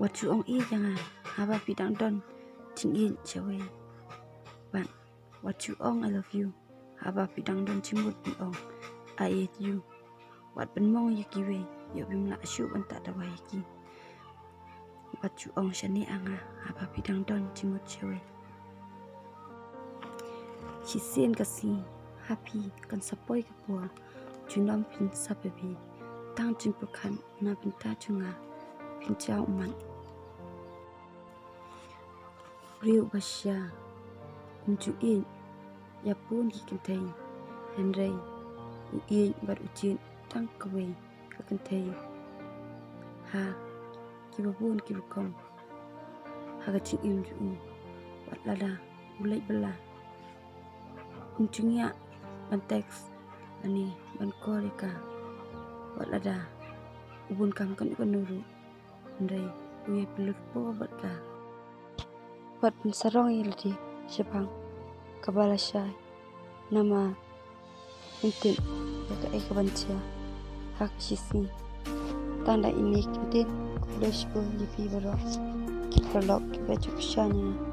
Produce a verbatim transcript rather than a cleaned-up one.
Wat ju ong ïa nga haba phi dang don jingïeit shawei. Bad wat ju ong I love you haba phi dang don jingmut ban ong I hate you. Wat pynmong ïa kiwei ïoh phim lah shuh ban tah dawa ïa ki. Wat ju ong shane ïa nga haba phi dang don jingmut shawei. Shisien ka sngi ha phi kan sa poi ka por, junom phin sa pynbeit. Tang jingpyrkhat na bynta jong nga phin jaw ummat. Briew ba shisha um ju ïeit ïa bun ki kynthei, hynrei u ïeit bad u jied tang kawei ka kynthei ha kiba bun ki rukom ha ka jingim jong u. Wat lada u leit bylla, um ju ngiah ban text lane ban call ïa ka. Wat lada u bun kam kano kano ruh, hynrei u ïai pynlut paw bad ka. Wat pynsarong ïa lade shaphang kaba lashai, namar ym tip ïa kaei kaban jia ha ka shisngi. Tang da ine ki ktien, khublei shibun ïa phi baroh ki paralok kiba ju kyrshan ïa nga.